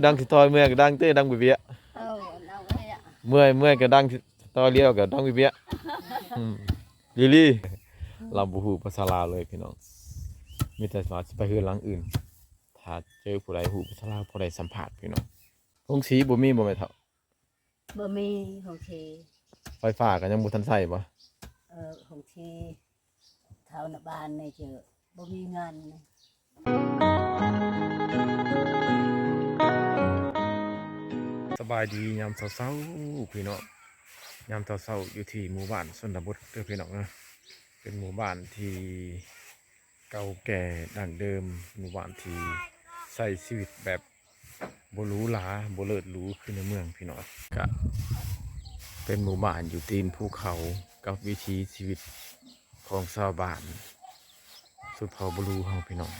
ດັງຊິຕໍ່ ເມື່ອຍກໍດັງເຕ້ ດັງເບ້ຍໆ. ເອີ ດັງເບ້ຍ. ເມື່ອຍ ເມື່ອຍກໍດັງຊິຕໍ່ ລຽວກໍດັງເບ້ຍໆ. ອືມ ລີລີ ລາວບໍ່ຮູ້ພາສາລາວເລີຍພີ່ນ້ອງ ມີແຕ່ວ່າຊິໄປເຮືອນຫຼັງອື່ນ ຖ້າເຈີຜູ້ໃດຮູ້ພາສາລາວ ພໍໄດ້ສຳພາດພີ່ນ້ອງ. ໂຮງສີບໍ່ມີບໍ່ແມ່ເຖົ້າ? ບໍ່ມີໂຮງສີ. ໄຟຟ້າກໍຍັງບໍ່ທັນໃຊ້ບໍ່? ເອີ ໂຮງສີ ເທົ່ານະບ້ານນີ້ເຈີ ບໍ່ມີເງິນ. ສະບາຍດີຍາມເຊົ້າໆ ພີ່ນ້ອງ. ຍາມເຊົ້າໆ ຢູ່ທີ່ໝູ່ບ້ານຊົນນະບົດເດີພີ່ນ້ອງເນາະ. ເປັນໝູ່ບ້ານທີ່ເກົ່າແກ່ດັ້ງເດີມ, ໝູ່ບ້ານທີ່ໃຊ້ຊີວິດແບບ ບໍ່ຫຼູຫຼາ ບໍ່ເລີດຫຼູຄືໃນເມືອງພີ່ນ້ອງ. ກະເປັນໝູ່ບ້ານຢູ່ຕີນພູເຂົາ ກັບວິຖີຊີວິດຂອງຊາວບ້ານຊົນເຜົ່າບໍລູເຮົາພີ່ນ້ອງ.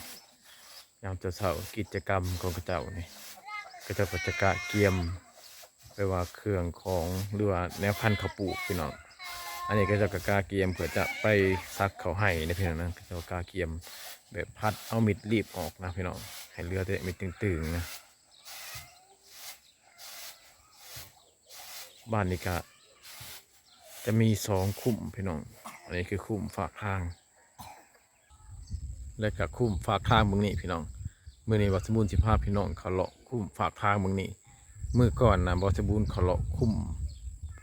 ຍາມເຊົ້າໆ ກິດຈະກຳຂອງເຂົາເຈົ້ານີ້ ເຂົາເຈົ້າກໍຈະກະກຽມ ແປວ່າເຄື່ອງຂອງ ຫຼືວ່າແນວພັນເຂົ້າປູກພີ່ນ້ອງ. ອັນນີ້ເຂົາເຈົ້າກໍກະກຽມເພື່ອຈະໄປສັກເຂົ້າໄຮ່ເດ້ພີ່ນ້ອງນະ. ເຂົາເຈົ້າກະກຽມແບບພັດເອົາມິດລີບອອກນະພີ່ນ້ອງ ໃຫ້ເຫຼືອແຕ່ມິດຕຶງໆນະ. ບ້ານນີ້ກະຈະມີສອງຄຸ້ມພີ່ນ້ອງ. ອັນນີ້ຄືຄຸ້ມຟາກທາງ ແລະກະຄຸ້ມຟາກທາງເບິ່ງນີ້ພີ່ນ້ອງ. ມື້ນີ້ບ່າວສະບູນຊິພາພີ່ນ້ອງເຂົ້າເລາະຄຸ້ມຟາກທາງເບິ່ງນີ້. ມື້ກ່ອນນະ ບ່າວສະບູນເຂົ້າເລາະຄຸ້ມ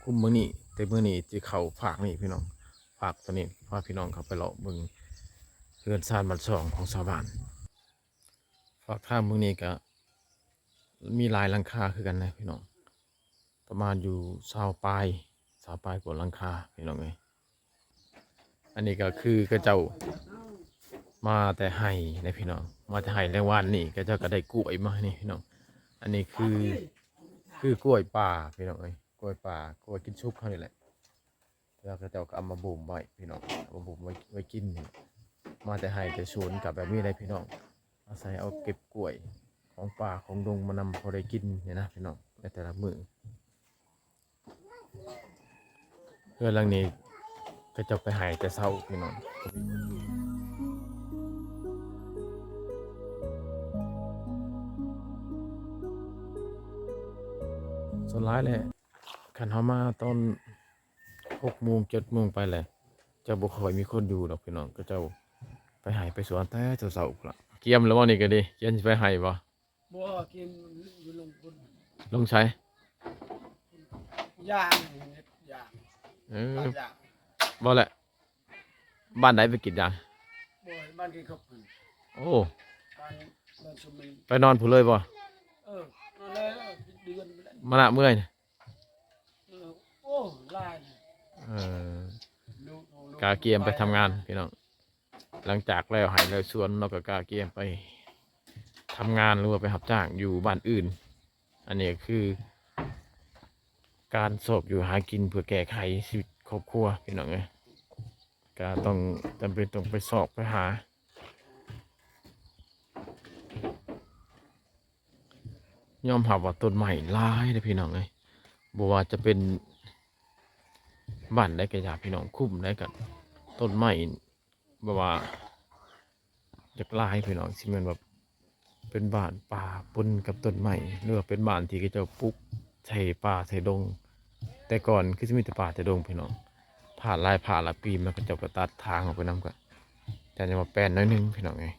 ຄຸ້ມເບິ່ງນີ້ ແຕ່ມື້ນີ້ຊິເຂົ້າຟາກນີ້ພີ່ນ້ອງ. ຟາກໂຕນີ້ ພາພີ່ນ້ອງເຂົ້າໄປເລາະເບິ່ງເຮືອນຊານບ້ານຊ່ອງຂອງຊາວບ້ານ. ຟາກທາງເບິ່ງນີ້ກະມີຫຼາຍຫຼັງຄາຄືກັນນະພີ່ນ້ອງ ປະມານຢູ່ຊາວປາຍ ຊາວປາຍກວ່າຫຼັງຄາພີ່ນ້ອງເອີຍ. ອັນນີ້ກໍຄືເຂົາເຈົ້າມາແຕ່ໄຮ່ນະພີ່ນ້ອງ ມາແຕ່ໄຮ່ ແລ້ວວານນີ້ເຂົາເຈົ້າກໍໄດ້ກ້ວຍມານີ້ພີ່ນ້ອງ. ອັນນີ້ຄື ຄືກ້ວຍປ່າພີ່ນ້ອງເອີຍ ກ້ວຍປ່າ ກ້ວຍກິນສຸກເຮົານີ້ແຫຼະ. ແລ້ວເຂົາເຈົ້າກໍເອົາມາບົ່ມໄວ້ພີ່ນ້ອງ ເອົາມາບົ່ມໄວ້ ໄວ້ກິນນີ້. ມາແຕ່ໄຮ່ແຕ່ສວນກໍແບບນີ້ແຫຼະພີ່ນ້ອງ ອາໄສເອົາເກັບກ້ວຍຂອງປ່າຂອງດົງມານຳ ພໍໄດ້ກິນນີ້ນະພີ່ນ້ອງ ໃນແຕ່ລະມື້. ເຮືອນຫຼັງນີ້ເຂົາເຈົ້າໄປໄຮ່ແຕ່ເຊົ້າພີ່ນ້ອງ. ສ່ວນຫຼາຍແຫຼະ ຄັນເຮົາມາຕອນຫົກໂມງ ເຈັດໂມງໄປແຫຼະ ຈະບໍ່ຄ່ອຍມີຄົນຢູ່ດອກພີ່ນ້ອງ. ເຂົາເຈົ້າໄປໄຮ່ໄປສວນແຕ່ເຊົ້າໆພຸ້ນລະ. ກຽມແລ້ວບໍ່ນີ້ກໍດີ? ກຽມຊິໄປໄຮ່ບໍ່? ບໍ່ ກຽມຢູ່ລົງພຸ້ນ. ລົງໃສ? ຢາງ ເຮັດຢາງ. ເອີ ຕັດຢາງ. ບໍ່ແຫຼະ ບ້ານໃດໄປກຣີດຢາງ? ບໍ່ ບ້ານກິນເຂົ້າປຸ້ນ. ໂອ້ ບ້ານ ບ້ານສຸມິນ. ໄປນອນພຸ້ນເລີຍບໍ່? ເອີ ນອນເລີຍ ເດືອນໄປແລ້ວ. ມານະເມື່ອຍນະ. ເອີ ໂອ້ ຫຼາຍ. ເອີ ລູກ ລູກ ກະກຽມໄປທຳງານພີ່ນ້ອງ. ຫຼັງຈາກແລ້ວໄຮ່ແລ້ວສວນເນາະ ກໍກະກຽມໄປທຳງານ ຫຼືວ່າໄປຮັບຈ້າງຢູ່ບ້ານອື່ນ. ອັນນີ້ກໍຄືການຊອກຢູ່ຫາກິນເພື່ອແກ້ໄຂຊີວິດຄອບຄົວພີ່ນ້ອງເອີຍ. ກະຕ້ອງ ຈຳເປັນຕ້ອງໄປຊອກໄປຫາ. ຍອມຮັບວ່າຕົ້ນໄມ້ຫຼາຍເດ້ພີ່ນ້ອງເອີຍ ບໍ່ວ່າຈະເປັນບ້ານໃດກໍຢ່າພີ່ນ້ອງ ຄຸ້ມໃດກໍຕົ້ນໄມ້ແບບວ່າຢາກຫຼາຍພີ່ນ້ອງ. ຊິແມ່ນວ່າເປັນບ້ານປ່າປົນກັບຕົ້ນໄມ້ ຫຼືວ່າເປັນບ້ານທີ່ເຂົາເຈົ້າປຸກໃສ່ປ່າໃສ່ດົງ. ແຕ່ກ່ອນຄືຊິມີແຕ່ປ່າແຕ່ດົງພີ່ນ້ອງ ຜ່ານຫຼາຍ ຜ່ານຫຼາຍປີມາ ເຂົາເຈົ້າກໍຕັດທາງອອກໄປນຳ ກໍຈະຍັງວ່າແປນໜ້ອຍໜຶ່ງພີ່ນ້ອງເອີຍ.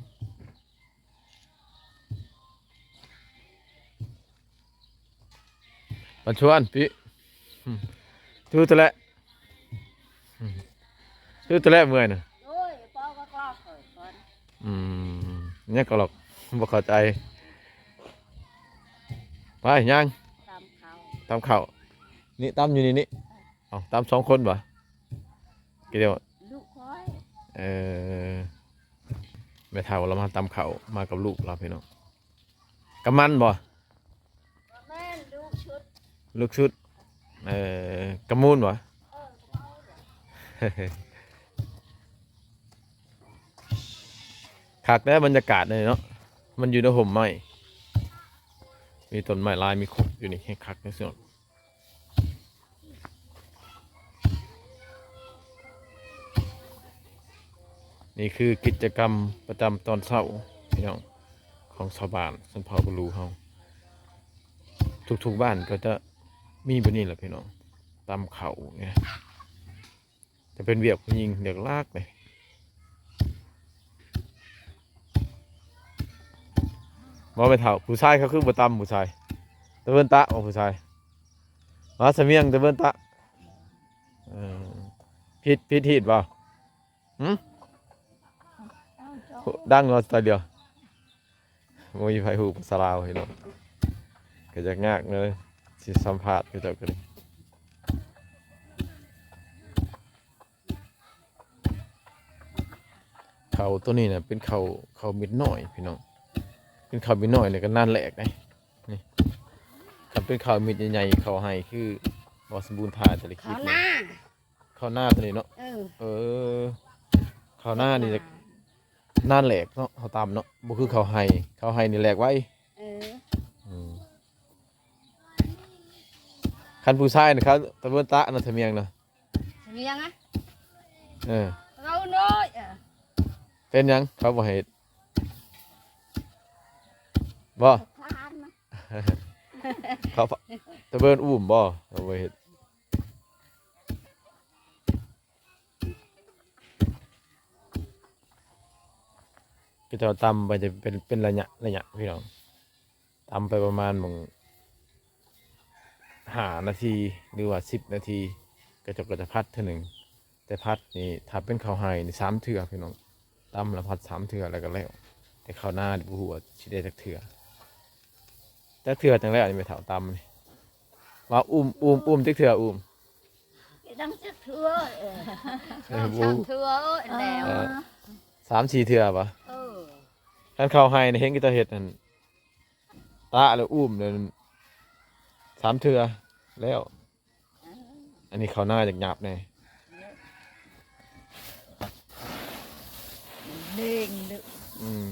ບັນຊວນ ປິ ອືມ ຖືໂຕແລະ ອືມ ຖືໂຕແລະເມື່ອຍນະ. ໂອ້ຍ ເປົາກໍກອກເກີດກ່ອນ. ອືມ ຍັງກໍລອກ ບໍ່ເຂົ້າໃຈ. ໄປ ຍ່າງ ຕຳເຂົ້າ ຕຳເຂົ້າ. ນີ້ ຕຳຢູ່ນີ້ນີ້. ເອົ້າ ຕຳສອງຄົນບໍ່? ກິນດຽວ ລູກຂ້ອຍ. ເອີ ແມ່ເຖົ້າລາວມາຕຳເຂົ້າ ມາກັບລູກລາວພີ່ນ້ອງ. ກຳມັນບໍ່? ບໍ່ແມ່ນ ລູກຊຸດ ລູກຊຸດ. ເອີ ກຳມູນບໍ່? ເອີ ກຳມູນ. ຄັກແດ່ບັນຍາກາດນີ້ເນາະ ມັນຢູ່ໃນຮົ່ມໄມ້ ມີຕົ້ນໄມ້ຫຼາຍ ມີຄົບຢູ່ນີ້ ແຮງຄັກເລີຍ. ນີ້ຄືກິດຈະກຳປະຈຳຕອນເຊົ້າພີ່ນ້ອງ ຂອງຊາວບ້ານຊົນເຜົ່າບະລູເຮົາ. ທຸກໆບ້ານກໍຈະມີແບບນີ້ແຫຼະພີ່ນ້ອງ ຕຳເຂົ້ານີ້ ຈະເປັນວຽກຜູ້ຍິງວຽກຫຼັກເດ້. ບໍ່ແມ່ນເຖົ້າ ຜູ້ຊາຍເຂົາຄືບໍ່ຕຳ ຜູ້ຊາຍ ຕະເວີນຕະ ບໍ່ຜູ້ຊາຍ ວ່າສະມຽງ ຕະເວີນຕະ. ເອີ ຜິດ ຜິດຮີດບໍ່? ຫື? ດັງເນາະ ສະໄຕລດຽວ ບໍ່ມີໃຜຮູ້ພາສາລາວພີ່ນ້ອງ ກໍຢາກຍາກເລີຍ ຊິສຳພາດເຂົາເຈົ້າກໍໄດ້. ເຂົ້າໂຕນີ້ນະ ເປັນເຂົ້າ ເຂົ້າເມັດນ້ອຍພີ່ນ້ອງ ເປັນເຂົ້າເມັດນ້ອຍນີ້ກໍນານແຫຼກເດ້. ນີ້ ຄັນເປັນເຂົ້າເມັດໃຫຍ່ໆ ເຂົ້າໄຮ່ຄືບໍ່ສົມບູນ ຖ້າຈະໄດ້ ເຂົ້ານາ ເຂົ້ານາໂຕນີ້ເນາະ. ເອີ ເອີ ເຂົ້ານານີ້ນານແຫຼກເນາະ ເຂົ້າຕຳເນາະ ບໍ່ຄືເຂົ້າໄຮ່ ເຂົ້າໄຮ່ນີ້ແຫຼກໄວ. ເອີ ອືມ ຄັນຜູ້ຊາຍນະ ເຂົາຕະເວີນຕະນະ ສະມຽງນະ ສະມຽງອະ. ເອີ ເຂົານ້ອຍ ເປັນຫຍັງເຂົາບໍ່ໃຫ້ເຮັດ ບໍ່? ເຂົາຕະເວີນອູ້ມບໍ່ ເຂົາບໍ່ເຮັດ. ເຂົາເຈົ້າຕຳໄປຈະເປັນ ເປັນໄລຍະໄລຍະພີ່ນ້ອງ ຕຳໄປປະມານໝ່ອງຫ້ານາທີ ຫຼືວ່າສິບນາທີ ເຂົາເຈົ້າກໍຈະຜັດເທື່ອໜຶ່ງ. ແຕ່ຜັດນີ້ ຖ້າເປັນເຂົ້າໄຮ່ນີ້ສາມເທື່ອພີ່ນ້ອງ ຕຳແລ້ວຜັດສາມເທື່ອແລ້ວກໍແລ້ວ. ແຕ່ເຂົ້ານານີ້ບໍ່ຮູ້ວ່າຊິໄດ້ຈັກເທື່ອ ຈັກເທື່ອຈັ່ງແລ້ວນີ້ ແມ່ເຖົ້າຕຳນີ້ ວ່າອູ້ມ ອູ້ມ ອູ້ມຈັກເທື່ອ ອູ້ມ ຍັງຈັກເທື່ອ ເອີ ສອງສາມເທື່ອແລ້ວ ເອີ ສາມສີ່ເທື່ອບໍ່? ເອີ ຄັນເຂົ້າໄຮ່ນີ້ເຫັນເຂົາເຈົ້າເຮັດຫັ້ນ ຕະແລ້ວອູ້ມນັ້ນສາມເທື່ອແລ້ວ. ອັນນີ້ເຂົ້ານາຢາກຫຍາບແດ່ ເດ້ງເດ້ ອືມ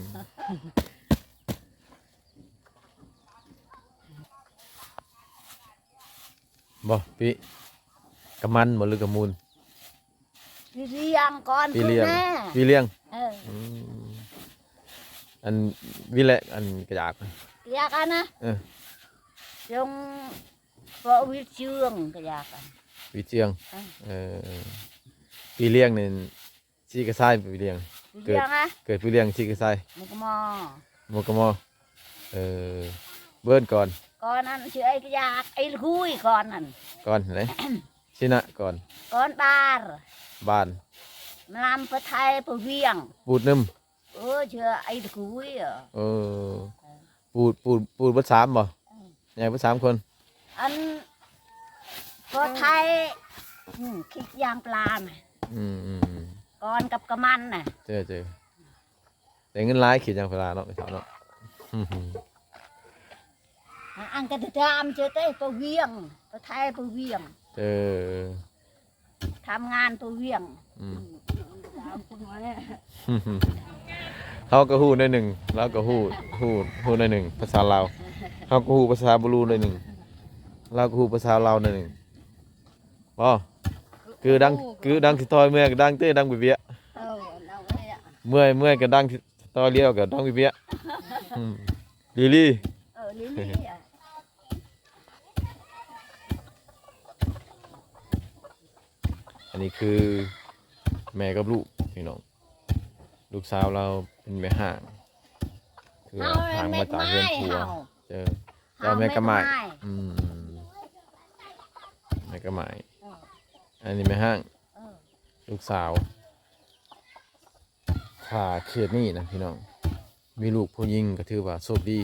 ບໍ່ ປີ ກະມັນບໍ່ ຫຼືກະມູນ? ປີລຽງກ່ອນ ປີລຽງ ຄືແມ່ ປີລຽງ ເອີ ອືມ ອັນວິແລະ ອັນກະຢາກ ກະຢາກອັນນະ ເອີ ຈົງ ເພາະວິເຈືອງກະຢາກອັນ ວິເຈືອງ ເອີ ເອີ ປີລຽງນີ້ ສີກະຊາຍ ປີລຽງ ປີລຽງ ເກີດ ອະ ເກີດປີລຽງ ສີກະຊາຍ ໝູກະມໍ ໝູກະມໍ ເອີ ເບິ່ນກ່ອນ ກ່ອນນັ້ນຊື່ໄອ້ກະຢາກ ໄອ້ລະກຸຍກ່ອນນັ້ນ ກ່ອນໃດ ຊິນະກ່ອນ ກ່ອນບານ ບານ ມາລຳປະໄທປະວຽງ ປູດໜຶ່ມ ເອີ ເຊື່ອໄອ້ຕະກຸຍ ເອີ ເອີ ປູດ ປູດ ປູດເບິດສາມບໍ່? ເອີ ໃຫຍ່ເບິດສາມຄົນ ອັນ ກໍໄທ ອືມ ຄິດຢ່າງປານ ອືມໆໆ ກ່ອນກັບກະມັນນະ ເຈີ ເຈີ ໄດ້ເງິນຫຼາຍຄິດຢ່າງປານເນາະ ໄອ້ເຖົ້າເນາະ ອັນກະຕາມເຈີເຕ ປະວຽງ ປະໄທປະວຽງ ເອີ ທຳງານປະວຽງ ອືມ ເຮົາກໍຮູ້ໜ້ອຍໜຶ່ງ ລາວກໍຮູ້ ຮູ້ ຮູ້ໜ້ອຍໜຶ່ງພາສາລາວ ເຮົາກໍຮູ້ພາສາບລູໜ້ອຍໜຶ່ງ ລາວກໍຮູ້ພາສາລາວໜ້ອຍໜຶ່ງ ບໍ່ ຄືດັງ ຄືດັງຊິຕ່ອຍ ເມື່ອຍກໍດັງເຕີ ດັງເບຍ ເອີ ດັງເບຍ ເມື່ອຍ ເມື່ອຍກໍດັງ ຕໍ່ລຽວກໍຕ້ອງມີເວຍ ອືມ ລີລີ ເອີ ລີລີ ອັນນີ້ຄືແມ່ກັບລູກພີ່ນ້ອງ ລູກສາວລາວເປັນແມ່ຮ້າງ ຄືວ່າຮ້າງມາຈາກເຮືອນຜົວ ເອີ ເຈົ້າແມ່ກະໝ້າຍ ອືມ ແມ່ກະໝ້າຍ ເອີ ອັນນີ້ແມ່ຮ້າງ ເອີ ລູກສາວ ຖ້າເຂດນີ້ນະພີ່ນ້ອງ ມີລູກຜູ້ຍິງກໍຖືວ່າໂຊກດີ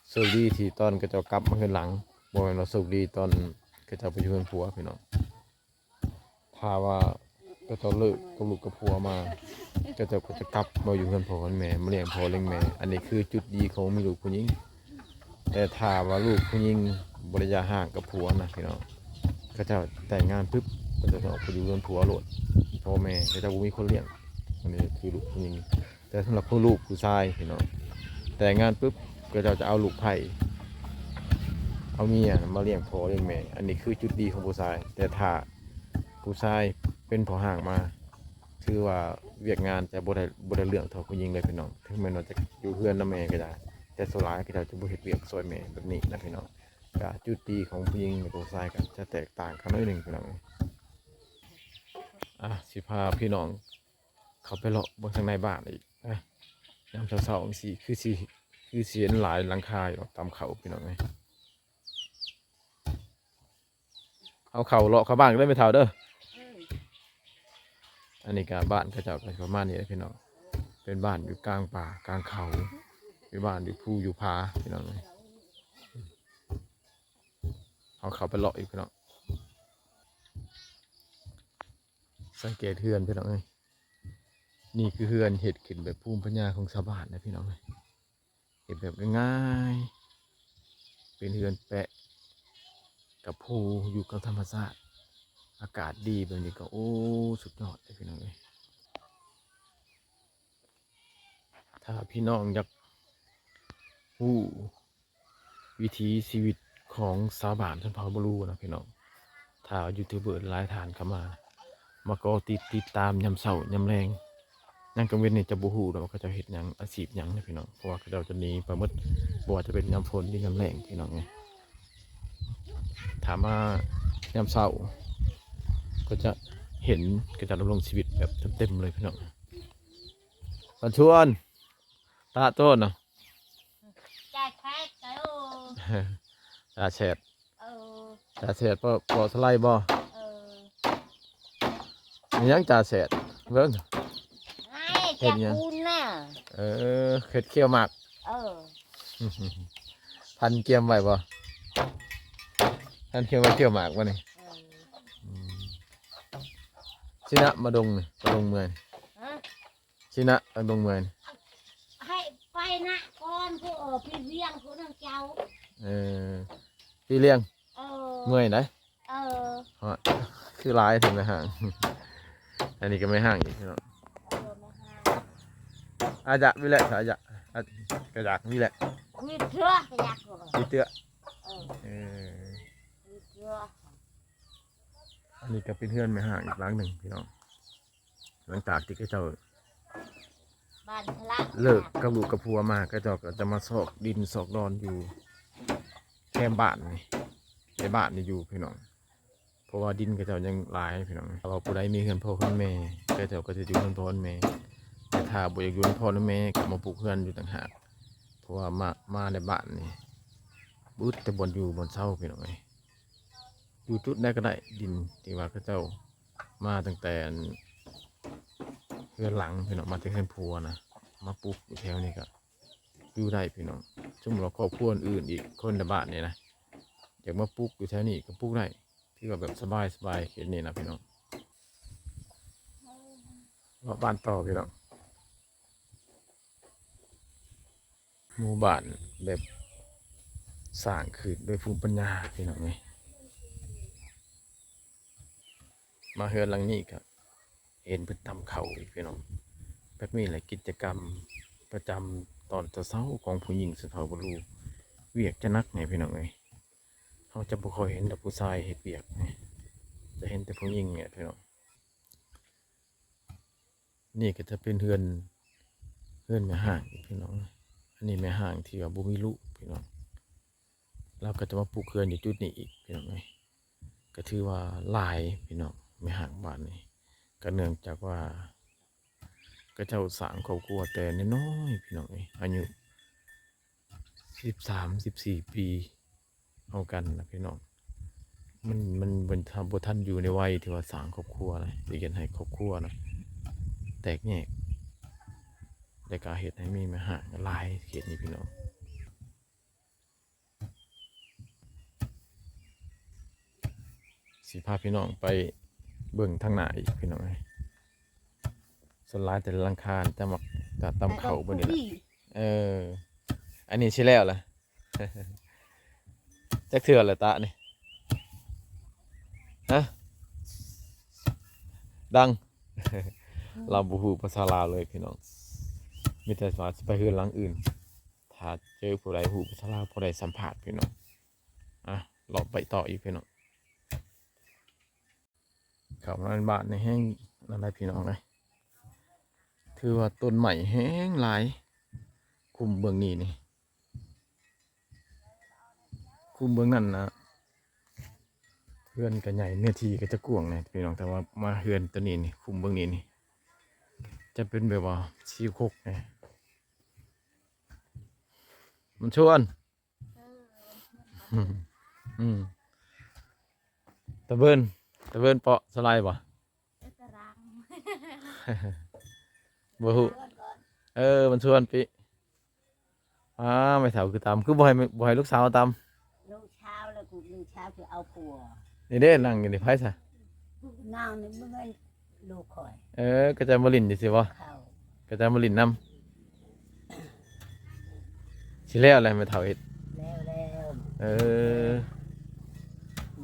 ໂຊກດີທີ່ຕອນເຂົາເຈົ້າກັບມາເຮືອນຫຼັງ ບໍ່ແມ່ນວ່າໂຊກດີຕອນເຂົາເຈົ້າໄປຢູ່ເຮືອນຜົວພີ່ນ້ອງ ຖ້າວ່າເຂົາເຈົ້າເລີກກັບລູກກັບຜົວມາ ເຂົາເຈົ້າກໍຈະກັບມາຢູ່ເຮືອນພໍ່ເຮືອນແມ່ ມາລ້ຽງພໍ່ລ້ຽງແມ່ ອັນນີ້ຄືຈຸດດີຂອງມີລູກຜູ້ຍິງ ແຕ່ຖ້າວ່າລູກຜູ້ຍິງບໍ່ໄດ້ຢ່າຮ້າງກັບຜົວນະພີ່ນ້ອງ ເຂົາເຈົ້າແຕ່ງງານປຶບ ເຂົາເຈົ້າຈະອອກໄປຢູ່ເຮືອນຜົວໂລດ ພໍ່ແມ່ເຂົາເຈົ້າບໍ່ມີຄົນລ້ຽງ ອັນນີ້ຄືລູກຜູ້ຍິງ ແຕ່ສຳລັບຜູ້ລູກຜູ້ຊາຍພີ່ນ້ອງ ແຕ່ງງານປຶບ ເຂົາເຈົ້າຈະເອົາລູກໃພ້ ເອົາເມຍມາລ້ຽງພໍ່ລ້ຽງແມ່ ອັນນີ້ຄືຈຸດດີຂອງຜູ້ຊາຍ ແຕ່ຖ້າຜູ້ຊາຍເປັນພໍ່ຮ້າງມາ ຖືວ່າວຽກງານຈະບໍ່ໄດ້ ບໍ່ໄດ້ເລື່ອງເທົ່າຜູ້ຍິງເລີຍພີ່ນ້ອງ ເຖິງແມ່ນວ່າຈະຢູ່ເຮືອນນຳແມ່ກໍໄດ້ ແຕ່ສ່ວນຫຼາຍເຂົາເຈົ້າຈະບໍ່ເຮັດວຽກຊ່ອຍແມ່ແບບນີ້ນະພີ່ນ້ອງ. ກະຈຸດດີຂອງຜູ້ຍິງແລະຜູ້ຊາຍກໍຈະແຕກຕ່າງກັນໜ້ອຍໜຶ່ງພີ່ນ້ອງ. ອ່າ ຊິພາພີ່ນ້ອງເຂົ້າໄປເລາະເບິ່ງທາງໃນບ້ານອີກນະ. ຍາມເຊົ້າໆຈັ່ງຊີ້ ຄືຊິ ຄືຊິເຫັນຫຼາຍຫຼັງຄາຢູ່ດອກ ຕຳເຂົ້າພີ່ນ້ອງເອີຍ. ເອົາເຂົ້າເລາະເຂົ້າບ້ານກັນເດີແມ່ເຖົ້າເດີ. ອັນນີ້ກໍບ້ານເຂົາເຈົ້າກໍປະມານນີ້ແຫຼະພີ່ນ້ອງ, ເປັນບ້ານຢູ່ກາງປ່າກາງເຂົາ, ເປັນບ້ານຢູ່ພູຢູ່ຜາພີ່ນ້ອງເອີຍ. ເຮົາເຂົ້າໄປເລາະອີກພີ່ນ້ອງ, ສັງເກດເຮືອນພີ່ນ້ອງເອີຍ. ນີ້ຄືເຮືອນເຮັດຂຶ້ນແບບພູມປັນຍາຂອງຊາວບ້ານນະພີ່ນ້ອງເອີຍ. ເຮັດແບບງ່າຍໆ ເປັນເຮືອນແປະກັບພູ ຢູ່ກັບທຳມະຊາດ, ອາກາດດີແບບນີ້ກໍ ໂອ້ ສຸດຍອດເລີຍພີ່ນ້ອງເອີຍ. ຖ້າພີ່ນ້ອງຢາກຮູ້ວິຖີຊີວິດຂອງຊາວບ້ານຊົນເຜົ່າບະລູນະພີ່ນ້ອງ, ຖ້າຢູທູບເບີຫຼາຍທ່ານເຂົ້າມາ ມາກໍຕິດ ຕິດຕາມຍາມເຊົ້າຍາມແລງ. ຍາມກາງເວັນນີ້ຈະບໍ່ຮູ້ດອກວ່າເຂົາເຈົ້າເຮັດຫຍັງ ອາຊີບຫຍັງນະພີ່ນ້ອງ, ເພາະວ່າເຂົາເຈົ້າຈະໜີໄປໝົດ, ບໍ່ວ່າຈະເປັນຍາມຝົນ ຫຼື ຍາມແລ້ງພີ່ນ້ອງເອີຍ. ຖ້າມາຍາມເຊົ້າກໍຈະເຫັນເຂົາເຈົ້າດຳລົງຊີວິດແບບເຕັມໆເລີຍພີ່ນ້ອງ. ບັນຊວນ ຕາໂຕນະ ຈ່າແຊດ ເອີ ຈ່າແຊດ ເອີ ຈ່າແຊດ ເວົ້າ ເວົ້າສະໄລບໍ່? ເອີ ມີຫຍັງຈ່າແຊດ? ເບິ່ງ ເຮັດຫຍັງ? ເອີ ເຮັດຂຽວໝາກ ເອີ ພັນກຽມໄວ້ບໍ່? ພັນກຽມໄວ້ຂຽວໝາກບໍ່ນີ້? ເອີ ອືມ ຊິນະ ມາດົງນີ້ ມາດົງເມື່ອຍ ຮະ? ຊິນະ ເອີ ລົງເມື່ອຍ ໃຫ້ໄປນະກ່ອນ ຜູ້ ເອີ ພີ່ວຽງຜູ້ນຳເຈົ້າ ເອີ ພີ່ລ້ຽງ ເອີ ເມື່ອຍໄດ໋ ເອີ ຮະ ຄືຫຼາຍແທ້ແມ່ຮ້າງ ອັນນີ້ກໍແມ່ຮ້າງອີກເນາະ ເອີ ແມ່ຮ້າງ ອາຈະວິແລະ ອາຈະ ອາ ກະຢາກວິແລະ ວິເທື່ອ ກະຢາກ ວິເທື່ອ ເອີ ເອີ ວິເທື່ອ ອັນນີ້ກໍເປັນເຮືອນແມ່ຮ້າງອີກຫຼັງໜຶ່ງພີ່ນ້ອງ ຫຼັງຈາກທີ່ເຂົາເຈົ້າ ບ້ານພະລະ ເລີກກັບລູກກັບຜົວມາ ເຂົາເຈົ້າກໍຈະມາຊອກດິນຊອກດອນຢູ່ແຄມບ້ານນີ້ ໃນບ້ານນີ້ຢູ່ພີ່ນ້ອງ ເພາະວ່າດິນເຂົາເຈົ້າຍັງຫຼາຍພີ່ນ້ອງ. ຖ້າວ່າຜູ້ໃດມີເຮືອນພໍ່ເຮືອນແມ່ ເຂົາເຈົ້າກໍຈະຢູ່ເຮືອນພໍ່ເຮືອນແມ່ ແຕ່ຖ້າບໍ່ຢາກຢູ່ເຮືອນພໍ່ເຮືອນແມ່ ກໍມາປຸກເຮືອນຢູ່ຕ່າງຫາກ ເພາະວ່າມາ ມາໃນບ້ານນີ້ ບໍ່ອຶດແຕ່ບ່ອນຢູ່ບ່ອນເຊົາພີ່ນ້ອງເອີຍ. ຢູ່ຈຸດໃດກໍໄດ້ ດິນທີ່ວ່າເຂົາເຈົ້າມາຕັ້ງແຕ່ເຮືອນຫຼັງພີ່ນ້ອງ ມາແຕ່ເຮືອນຜົວນະ ມາປຸກຢູ່ແຖວນີ້ກໍຢູ່ໄດ້ພີ່ນ້ອງ. ສົມມຸດວ່າຄອບຄົວອື່ນອີກ ຄົນໃນບ້ານນີ້ນະ ຢາກມາປຸກຢູ່ແຖວນີ້ກໍປຸກໄດ້ ຖືວ່າແບບສະບາຍໆ ເຂດນີ້ນະພີ່ນ້ອງ ເລາະບ້ານຕໍ່ພີ່ນ້ອງ. ໝູ່ບ້ານແບບສ້າງຂຶ້ນໂດຍພູມປັນຍາພີ່ນ້ອງເອີຍ. ມາເຮືອນຫຼັງນີ້ກໍເຫັນເພິ່ນຕຳເຂົ້າອີກພີ່ນ້ອງ. ແບບນີ້ແຫຼະກິດຈະກຳປະຈຳຕອນເຊົ້າໆຂອງຜູ້ຍິງຊົນເຜົ່າບະລູ. ວຽກຈະໜັກແດ່ພີ່ນ້ອງເອີຍ. ເຮົາຈະບໍ່ຄ່ອຍເຫັນດອກຜູ້ຊາຍເຮັດວຽກ ຈະເຫັນແຕ່ຜູ້ຍິງນີ້ແຫຼະພີ່ນ້ອງ. ນີ້ກໍຈະເປັນເຮືອນ ເຮືອນແມ່ຮ້າງອີກພີ່ນ້ອງ. ອັນນີ້ແມ່ຮ້າງທີ່ວ່າບໍ່ມີລູກພີ່ນ້ອງ ລາວກໍຈະມາປຸກເຮືອນຢູ່ຈຸດນີ້ອີກພີ່ນ້ອງເອີຍ. ກໍຖືວ່າຫຼາຍພີ່ນ້ອງ ແມ່ຮ້າງບ້ານນີ້ ກໍເນື່ອງຈາກວ່າເຂົາເຈົ້າສ້າງຄອບຄົວແຕ່ນ້ອຍໆ ພີ່ນ້ອງເອີຍ ອາຍຸ ສິບສາມ ສິບສີ່ປີ ເທົ່າກັນນະພີ່ນ້ອງ. ມັນ ມັນ ມັນ ບໍ່ທັນຢູ່ໃນໄວທີ່ວ່າສ້າງຄອບຄົວນະ ທີ່ເຮັດໃຫ້ຄອບຄົວນະແຕກແຍກ ແລະກະເຮັດໃຫ້ມີບັນຫາຫຼາຍເຂດນີ້ພີ່ນ້ອງ. ຊິພາພີ່ນ້ອງໄປເບິ່ງທາງໜ້າອີກພີ່ນ້ອງເອີຍ. ສ່ວນຫຼາຍແຕ່ລະຫຼັງຄາຈະມັກ ຈະຕຳເຂົ້າເບິດນີ້ແຫຼະ. ເອີ ອັນນີ້ຊິແລ້ວລະ ຈັກເທື່ອລະຕະນີ້ ຮະ ດັງ ລາວບໍ່ຮູ້ພາສາລາວເລີຍພີ່ນ້ອງ. ມີແຕ່ວ່າຊິໄປເຮືອນຫຼັງອື່ນ ຖ້າເຈີຜູ້ໃດຮູ້ພາສາລາວ ພໍໄດ້ສຳພາດພີ່ນ້ອງ. ອ່ະ ເລາະໄປຕໍ່ອີກພີ່ນ້ອງ. ເຂົ້າມາໃນບ້ານນີ້ແຮງນັ້ນແຫຼະພີ່ນ້ອງເອີຍ. ຖືວ່າຕົ້ນໄມ້ແຮງຫຼາຍ ຄຸ້ມເບື້ອງນີ້ນີ້ ຄຸ້ມເບື້ອງນັ້ນນະ ເຮືອນກໍໃຫຍ່ ເນື້ອທີ່ກໍຈະກວ້າງແດ່ພີ່ນ້ອງ ແຕ່ວ່າມາເຮືອນຕົວນີ້ນີ້ ຄຸ້ມເບື້ອງນີ້ນີ້ ຈະເປັນແບບວ່າສີ່ຄົກແດ່. ມັນຊວນ ເອີ ອືມ ຕາເບີນ ຕາເບີນເປາະສະໄລບໍ່? ເອີ ຕາລາງ ບໍ່ຮູ້ ເອີ ມັນຊວນປິ ອ້າ ແມ່ເຖົ້າຄືຕຳ ຄືບໍ່ໃຫ້ ບໍ່ໃຫ້ລູກສາວຕຳ? ລູກສາວແລ້ວ ລູກສາວຊິເອົາຜົວ ນີ້ເດ້ ນັ່ງຢູ່ນີ້ ໃຜຊະ? ນາງນີ້ບໍ່ແມ່ນລູກຂ້ອຍ ເອີ ກະຈະມາຫຼິ້ນຢູ່ຊິບໍ່? ເຂົາ ກະຈະມາຫຼິ້ນນຳ ຊິແລ້ວແລ້ວແມ່ເຖົ້າເຮັດ ແລ້ວແລ້ວ ເອີ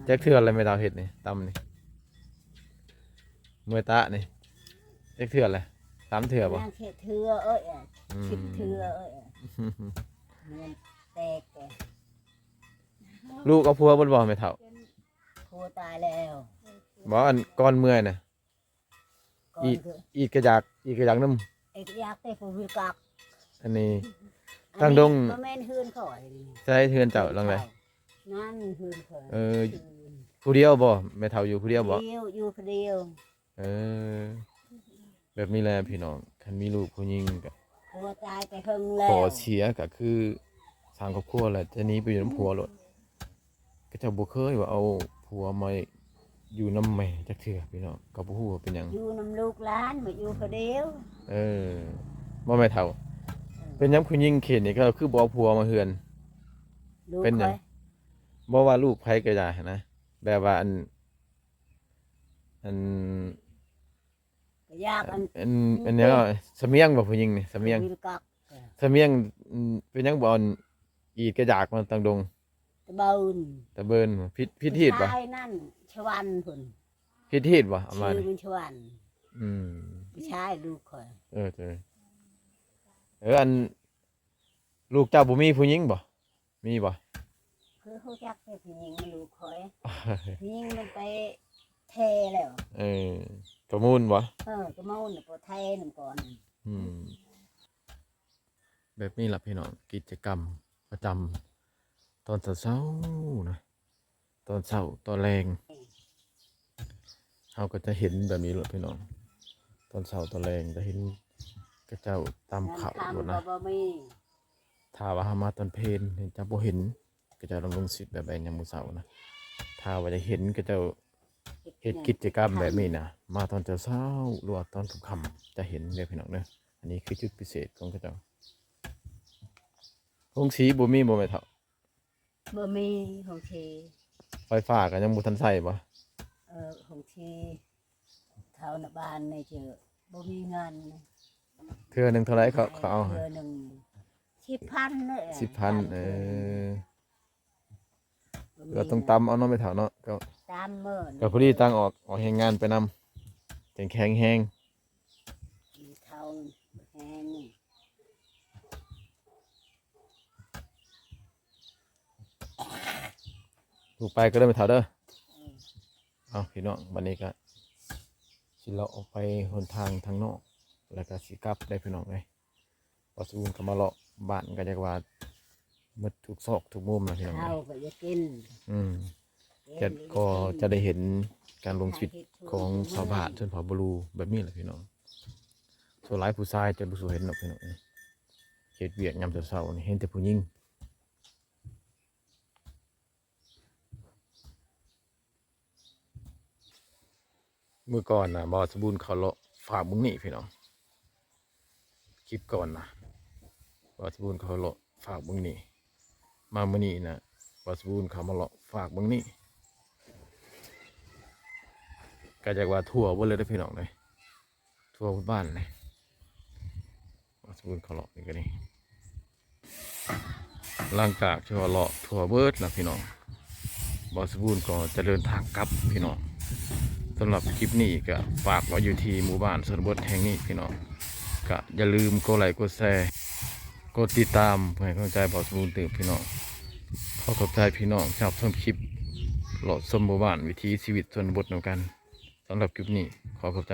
ຈັກເທື່ອແລ້ວແມ່ເຖົ້າເຮັດນີ້ ຕຳນີ້? ເມື່ອຕະນີ້ ຈັກເທື່ອແລ້ວ? ສາມເທື່ອບໍ່? ຍັງເທື່ອເອີຍ ອືມ ສິບເທື່ອເອີຍ ມັນແຕກແຕ່ ລູກເອົາຜົວເບິດບໍ່ແມ່ເຖົ້າ? ຜົວຕາຍແລ້ວ ບໍ່ ອັນກ່ອນເມື່ອນະ ອີດ ອີດກະຢາກ ອີດກະຢາກນຳ ອີດກະຢາກແຕ່ຜູ້ວິກັກ ອັນນີ້ ອັນນີ້ ທາງດົງ ບໍ່ແມ່ນເຮືອນຂ້ອຍ ໃສເຮືອນເຈົ້າຫຼັງໃດ? ນັ້ນເຮືອນຂ້ອຍ ເອີ ຜູ້ດຽວບໍ່? ແມ່ເຖົ້າຢູ່ຜູ້ດຽວບໍ່? ຢູ່ຜູ້ດຽວ ເອີ ແບບນີ້ແຫຼະພີ່ນ້ອງ ຄັນມີລູກຜູ້ຍິງກະ ຜົວຕາຍແຕ່ເຫິງແລ້ວ ຂໍ້ເສຍກະຄືສ້າງຄອບຄົວແລ້ວ ຈະໜີໄປຢູ່ນຳຜົວໂລດ ເຂົາເຈົ້າບໍ່ເຄີຍວ່າເອົາຜົວມາຢູ່ນຳແມ່ຈັກເທື່ອພີ່ນ້ອງ ກໍບໍ່ຮູ້ວ່າເປັນຫຍັງ ຢູ່ນຳລູກຫຼານ ມາຢູ່ຜູ້ດຽວ ເອີ ບໍ່ແມ່ເຖົ້າ ເອີ ເປັນຫຍັງຜູ້ຍິງເຂດນີ້ ເຂົາຄືບໍ່ເອົາຜົວມາເຮືອນ? ເປັນຫຍັງ? ບໍ່ວ່າລູກໃຜກໍຢ່າຫັ້ນນະ ແບບວ່າອັນ ອັນ ກະຢາກອັນ ອັນ ອັນຫຍັງ ສະມຽງບໍ່ ຜູ້ຍິງນີ້ ສະມຽງ ສະມຽງ ເປັນຫຍັງບໍ່ ອັນ ອີດກະຢາກມາຕັ້ງດົງ ຕະເບີນ ຕະເບີນ ຜິດ ຜິດຮີດບໍ່? ຜູ້ຊາຍນັ້ນ ຊະວັນພຸ້ນ ຜິດຮີດບໍ່? ເອົາມາ ຊື່ມັນຊະວັນ ອືມ ຜູ້ຊາຍລູກຂ້ອຍ ເອີ ເອີ ເອີ ອັນ ລູກເຈົ້າບໍ່ມີຜູ້ຍິງບໍ່? ມີບໍ່? ຄືຮູ້ຈັກແຕ່ຜູ້ຍິງມັນລູກຂ້ອຍ ຜູ້ຍິງມັນໄປແທ້ແລ້ວ ເອີ ປະມູນບໍ່? ເອີ ປະມູນ ໄປແທ້ນຳກ່ອນ ອືມ ແບບນີ້ລະພີ່ນ້ອງ ກິດຈະກຳປະຈຳຕອນເຊົ້າໆນະ ຕອນເຊົ້າຕອນແລງ ເຮົາກໍຈະເຫັນແບບນີ້ແຫຼະພີ່ນ້ອງ ຕອນເຊົ້າຕອນແລງຈະເຫັນເຂົາເຈົ້າຕຳເຂົ້າໂລດນະ ຖ້າວ່າເຮົາມາຕອນເພນຈະບໍ່ເຫັນ ເຂົາເຈົ້າດຳລົງຊີວິດແບບໃດຍາມມື້ເຊົ້ານະ ຖ້າວ່າຈະເຫັນເຂົາເຈົ້າເຮັດກິດຈະກຳແບບນີ້ນະ ມາຕອນເຊົ້າໆ ຫຼືວ່າຕອນຄ່ຳໆ ຈະເຫັນເດີພີ່ນ້ອງເດີ ອັນນີ້ຄືຈຸດພິເສດຂອງເຂົາເຈົ້າ ໂຮງສີບໍ່ມີບໍ່ແມ່ເຖົ້າ? ບໍ່ມີໂຮງສີ ໄຟຟ້າກໍຍັງບໍ່ທັນໃຊ້ບໍ່? ເອີ ໂຮງສີ ເຂົານະບ້ານນີ້ເຈົ້າ ບໍ່ມີເງິນ ເທື່ອໜຶ່ງເທົ່າໃດເຂົາ ເຂົາເອົາໃຫ້? ເທື່ອໜຶ່ງສິບພັນເດີ ສິບພັນ ເອີ ເທື່ອໜຶ່ງ ກໍຕ້ອງຕຳເອົາເນາະແມ່ເຖົ້າເນາະ ກໍຕຳເມີ ກໍພໍດີຕ່າງອອກ ອອກແຮງງານໄປນຳ ຈັ່ງແຂງແຮງ ເຖົ້າແຮງ ລູກໄປກໍເດີແມ່ເຖົ້າເດີ ເອີ ເອົາພີ່ນ້ອງ ບັດນີ້ກໍຊິເລາະອອກໄປຫົນທາງທາງນອກ ແລ້ວກໍຊິກັບໄດ້ພີ່ນ້ອງເອີຍ ບ່າວສະບູນກໍມາເລາະບ້ານ ກໍຢາກວ່າໝົດທຸກຊອກທຸກມຸມນະພີ່ນ້ອງເອີຍ ເຂົ້າກໍຢາກກິນ ອືມ ແລ້ວກໍຈະໄດ້ເຫັນການລົງຊີວິດຂອງຊາວບ້ານຊົນເຜົ່າບລູແບບນີ້ແຫຼະພີ່ນ້ອງ ສ່ວນຫຼາຍຜູ້ຊາຍຈະບໍ່ສູ່ເຫັນດອກພີ່ນ້ອງເອີຍ ເຮັດວຽກຍາມເຊົ້າໆນີ້ເຫັນແຕ່ຜູ້ຍິງ ມື້ກ່ອນນະ ບ່າວສະບູນເຂົ້າເລາະຟາກເບິ່ງນີ້ພີ່ນ້ອງ ຄລິບກ່ອນນະ ບ່າວສະບູນເຂົ້າເລາະຟາກເບິ່ງນີ້ ມາມື້ນີ້ນະ ບ່າວສະບູນເຂົ້າມາເລາະຟາກເບິ່ງນີ້ ກໍຢາກວ່າທົ່ວເບິດເລີຍເດີພີ່ນ້ອງເອີຍ ທົ່ວເບິດບ້ານເລີຍ ບ່າວສະບູນເຂົ້າເລາະນີ້ກໍນີ້ ຫຼັງຈາກທີ່ວ່າເລາະທົ່ວເບິດແລ້ວພີ່ນ້ອງ ບ່າວສະບູນກໍຈະເດີນທາງກັບພີ່ນ້ອງ ສຳລັບຄລິບນີ້ກໍຝາກໄວ້ຢູ່ທີ່ໝູ່ບ້ານຊົນນະບົດແຫ່ງນີ້ພີ່ນ້ອງ ກໍຢ່າລືມກົດໄລກົດແຊ ກົດຕິດຕາມ ເພື່ອໃຫ້ກຳລັງໃຈບ່າວສະບູນຕື່ມພີ່ນ້ອງ ຂໍຂອບໃຈພີ່ນ້ອງທີ່ຮັບຊົມຄລິບ ເລາະຊົມໝູ່ບ້ານ ວິຖີຊີວິດຊົນນະບົດນຳກັນ ສຳລັບຄລິບນີ້ຂໍຂອບໃຈ.